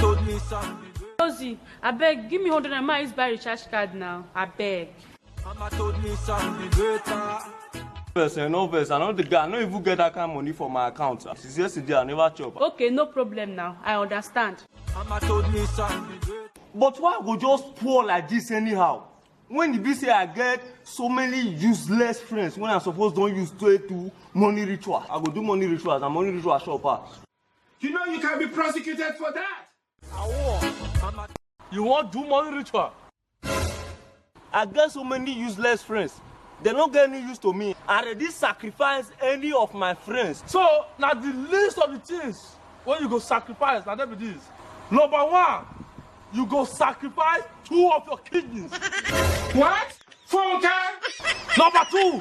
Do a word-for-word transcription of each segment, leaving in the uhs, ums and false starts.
Told me some Rosie, abeg, give me hundred naira, make I use buy recharge card now. Abeg. Mama told me some be greater. Vex, eh, no vex. I no the guy. I no even get that kind of money for my account. Since yesterday, I never chop. Okay, no problem now. I understand. Mama told me some be greater. But why I go just pour like this anyhow? When e be say I get so many useless friends when I suppose don use to do money ritual, I go do money rituals and money ritual sure pass. You know you can be prosecuted for that. Mama You wan do money ritual? I get so many useless friends. They no get any use to me. I ready sacrifice any of my friends. So na the list of the things wey you go sacrifice na dem be this. Number one, you go sacrifice two of your kidneys. What? Funke? Number two,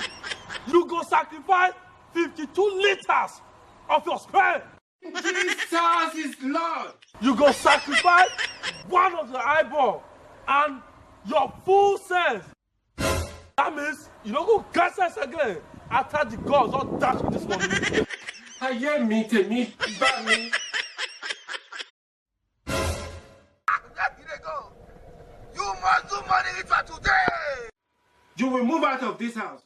you go sacrifice fifty-two liters of your sperm. Jesus is Lord. You go sacrifice one of your eyeball and your full sense. That means you no go get sense again after the gods don dash you this money. Ayé mi tèmi bá mi. Where did they go? You must do money ritual today. You will move out of this house.